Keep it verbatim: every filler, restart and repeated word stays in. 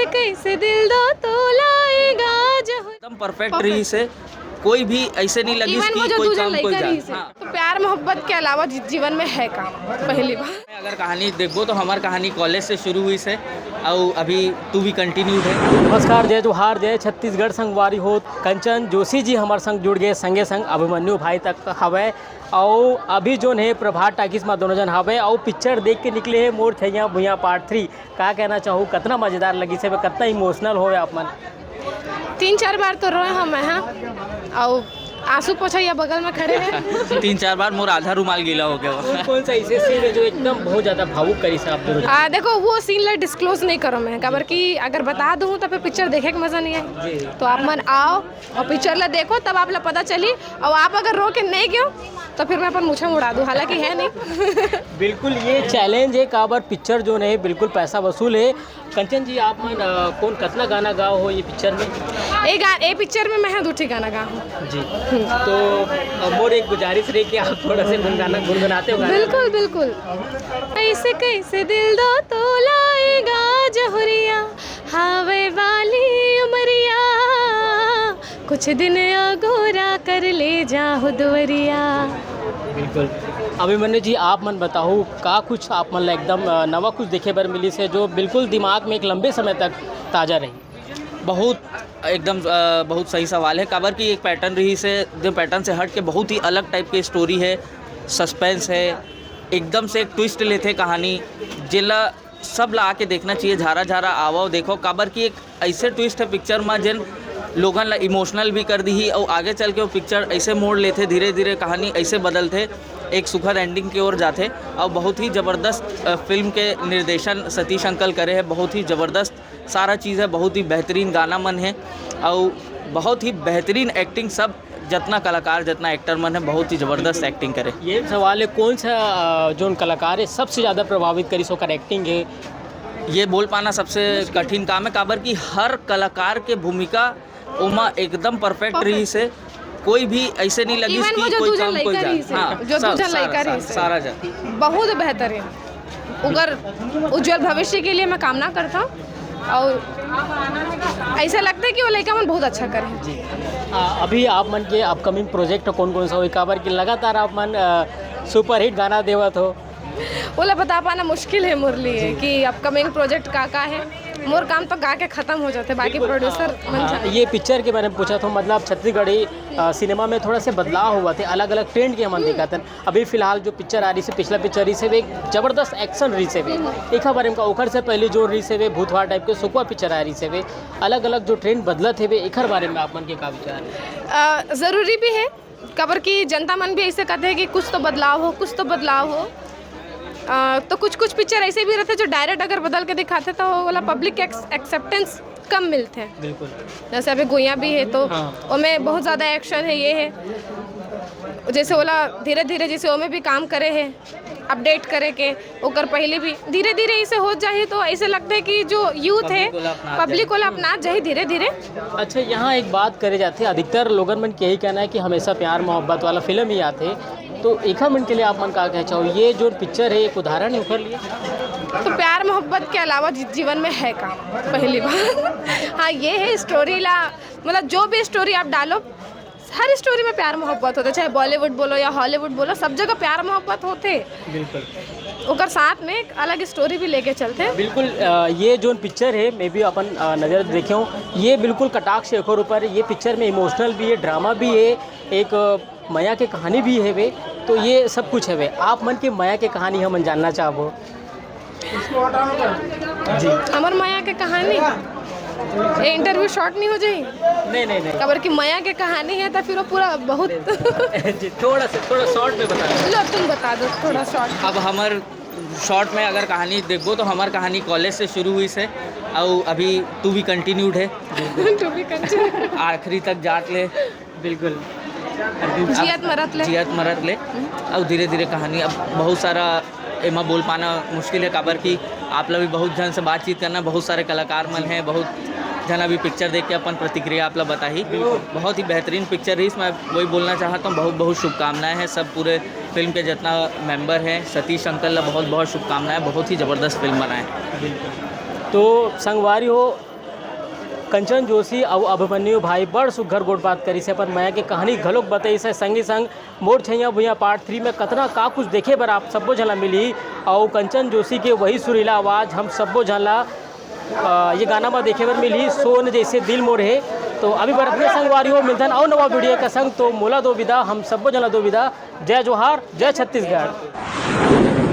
कैसे दिल दो तोला ए गाजहुरिया। एकदम परफेक्ट रहिस हे, कोई भी ऐसे नहीं लगिस कि कोई कम कोई ज्यादा। हाँ। तो प्यार मोहब्बत के अलावा जी-, जीवन में है का? पहली बार। अगर कहानी देखबो तो हमर कहानी कॉलेज से शुरू होइस हे अउ अभी टू बी कंटिन्यूड हे। नमस्कार, जय जोहार, जय छत्तीसगढ़ संगवारी हो। कंचन जोशी जी हमर संग जुड़ गे, संगे संग अभिमन्यु भाई तक हवय। अउ अभी जोन हे प्रभात टाकीज म दोनों झन हवय अउ पिक्चर देख के निकले हे मोर छैया भुइयां पार्ट थ्री। का कहना चाहू, कतना मजेदार लगिस हे, कतना इमोशनल होय आप मन? तीन चार बार तो रोए हंव मैं, हाँ। अउ आंसू पोछा या बगल में खड़े हे। तीन चार बार मोर आधा रुमाल गीला हो गया। कौन कौन सा ऐसे सीन है जो एकदम बहुत ज्यादा भावुक करिस आप दोनों? आ, देखो, वो सीन ला डिस्क्लोज नहीं करो मैं, काबर कि अगर बता दूँ तो फिर पिक्चर देखे के मजा नहीं आए। जी। तो आप मन आओ अउ पिक्चर ला देखो, तब आप ला पता चली। अउ आप अगर रो के नहीं गयो तो फिर मैं अपन मुछे उड़ा दूँ, हालांकि है नहीं। बिल्कुल, ये चैलेंज हे, काबर पिक्चर जोन हे बिल्कुल पैसा वसूल हे। कंचन जी, आप मन, अ, कौन कतना गाना गाओ हो ये पिक्चर में? ए गा-, ए पिक्चर में मैं दू ठी गाना गा हूँ। जी। हम्म। तो, अ, मोर एक गुजारिश रही कि आप थोड़ा से गुनगाना, गुनगुनाते हो गाना। बिल्कुल, बिल्कुल। ऐसे कैसे दिल दो तोला ए गाजहुरिया, हावे वाली उमरिया, कुछ दिन अगोरा कर ले जा हुदवरिया। बिल्कुल। अभिमन्यु जी, आप मन बताओ, का कुछ आप मन ला एकदम, अ, नवा कुछ देखे बर मिलिस हे, जो बिल्कुल दिमाग में एक लंबे समय तक ताजा रही? बहुत, एकदम, अ, बहुत सही सवाल हे, काबर कि एक पैटर्न रहिस हे, जो पैटर्न से हट के बहुत ही अलग टाइप के स्टोरी हे, सस्पेंस हे, एकदम से एक ट्विस्ट लेथे कहानी, जेला सब ला आके देखना चाहिए, झारा झारा आवव देखो, काबर कि एक ऐसे ट्विस्ट हे पिक्चर में, जेन लोगन ला इमोशनल भी कर दिही अउ आगे चल के वो पिक्चर ऐसे मोड़ लेथे, धीरे धीरे कहानी ऐसे बदलथे, एक सुखद एंडिंग के ओर जाथे। अउ बहुत ही जबरदस्त, अ, फिल्म के निर्देशन सतीश अंकल करे हे, बहुत ही जबरदस्त सारा चीज़ हे, बहुत ही बेहतरीन गाना मन हे अउ बहुत ही बेहतरीन एक्टिंग, सब जतना कलाकार, जतना एक्टर मन हे, बहुत ही जबरदस्त एक्टिंग करे। ये सवाल हे, कौन सा, अ, जोन कलाकार हे, सबसे ज्यादा प्रभावित करिस ओकर एक्टिंग हे? ये बोल पाना सबसे कठिन काम हे, काबर कि हर कलाकार के भूमिका ओमा एकदम परफेक्ट रहिस हे। कोई भी ऐसे नहीं लगिस कि कोई कम, कोई ज्यादा। हाँ, जो दू झन लइका रहिस हे, सारा जन। बहुत बेहतरीन। ओकर उज्जवल भविष्य के लिए मैं कामना करता हूँ। अउ ऐसा लगता है कि वो लइका मन बहुत अच्छा करे। जी। आ, अभी आप मन के अपकमिंग प्रोजेक्ट कौन कौन सा होही? काबर कि लगातार आप मन, अ, सुपरहिट गाना देवत हो। ओला बता पाना मुश्किल हे मोर लिए कि अपकमिंग प्रोजेक्ट का का हे। मोर काम तो गा के खत्म हो जाथे, बाकी प्रोड्यूसर मन। हाँ, ये पिक्चर के बारे में पूछत हंव, मतलब छत्तीसगढ़ी, अ, सिनेमा में थोड़ा से बदलाव होवत हे, अलग-अलग ट्रेंड के हमन देखत हन। अभी फिलहाल जो पिक्चर आ रहिस हे, पिछला पिक्चर रहिस हे, एक जबरदस्त एक्शन रहिस हे। एखर बारे में का, ओखर से पहले जो रहिस हे, भूतवार टाइप के सुकवा पिक्चर आ रहिस हे, अलग-अलग जो ट्रेंड बदलत हे, एखर बारे में आप मन के का विचार हे? अ, जरूरी भी हे, काबर कि जनता मन भी ऐसे कहथे कि कुछ तो बदलाव हो, कुछ तो बदलाव हो। अ, तो कुछ-कुछ पिक्चर ऐसे भी रहिथे जो डायरेक्ट अगर बदल के दिखाथे तो ओला पब्लिक एक्स-, एक्सेप्टेंस कम मिलथे। बिल्कुल। जैसे अभी गुइयां भी हे तो हाँ। ओमे बहुत ज्यादा एक्शन हे, ये हे। जैसे ओला धीरे-धीरे जैसे ओमे भी काम करे हे, अपडेट करे के, ओकर पहले भी धीरे-धीरे ऐसे हो जाही तो ऐसे लगथे कि जो यूथ हे, पब्लिक ओला अपनात जाही धीरे-धीरे। अच्छा, यहाँ एक बात करे जाथे, अधिकतर लोगन मन के यही कहना हे कि हमेशा प्यार मोहब्बत वाला फिल्म ही आथे, तो एखर मन के लिए आप मन का कहे चाहो? ये जो पिक्चर हे, एक उदाहरण हे ओखर लिए। तो प्यार मोहब्बत के अलावा जी-, जीवन में है का? पहली बात। हाँ, ये हे स्टोरी ला, मतलब जो भी स्टोरी आप डालो, हर स्टोरी में प्यार मोहब्बत होथे, चाहे बॉलीवुड बोलो या हॉलीवुड बोलो, सब जगह प्यार मोहब्बत होथे। बिल्कुल। ओकर साथ में एक अलग स्टोरी भी लेके चलथे। बिल्कुल, अ, ये जोन पिक्चर हे, मैं भी अपन, अ, नजर देखे हंव, ये बिल्कुल कटाक्ष हे ओकर ऊपर। ये पिक्चर में इमोशनल भी हे, ड्रामा भी हे, एक, अ, मया के कहानी भी हवे, तो ये सब कुछ हवे। आप मन के मया के कहानी हमन जानना चाहबो। जी। हमर मया के कहानी, ये इंटरव्यू शॉर्ट नहीं हो जाही? नहीं, नहीं, नहीं। काबर कि मया के कहानी हे, तो फिर वो पूरा बहुत जी, थोड़ा सा, थोड़ा शॉर्ट में बता दो। लो, तुम बता दो थोड़ा शॉर्ट। अब हमर शॉर्ट में अगर कहानी देखबो, तो हमर कहानी कॉलेज से शुरू होइस हे, अउ अभी टू बी कंटिन्यूड हे। To be continued. आखिरी तक जात ले। बिल्कुल। जियत मरत ले। जियत मरत ले। अउ धीरे-धीरे कहानी, अब बहुत सारा एमा बोल पाना मुश्किल हे, काबर कि आप ला भी बहुत झन से बातचीत करना, बहुत सारे कलाकार मन हे, बहुत झन अभी पिक्चर देख के अपन प्रतिक्रिया आप ला बताही। बहुत ही बेहतरीन पिक्चर रहिस। मैं वही बोलना चाहत हंव, बहुत-बहुत शुभकामनाएं हे सब पूरे फिल्म के जितना मेंबर हे, सतीश अंकल ला बहुत-बहुत शुभकामनाएं, बहुत ही जबरदस्त फिल्म बनाए। तो संगवारी हो, कंचन जोशी अउ अभिमन्यु भाई बड़ सुघर गोठ बात करिस हे, अपन मया के कहानी घलोक बताइस हे। संगी संग मोर छैया भुइयां पार्ट थ्री में कतना का कुछ देखे बर आप सब्बो झन ला मिलही। अउ कंचन जोशी के वही सुरीला आवाज हम सब्बो झन ला अ, ये गाना में देखे बर मिलही, सोन जैसे दिल मोर हे। तो अभी बर अतने संगवारी हो, मिलथन अउ नवा वीडियो के संग। तो मोला दो विदा, हम सब्बो झन ला दो विदा। जय जोहार, जय छत्तीसगढ़।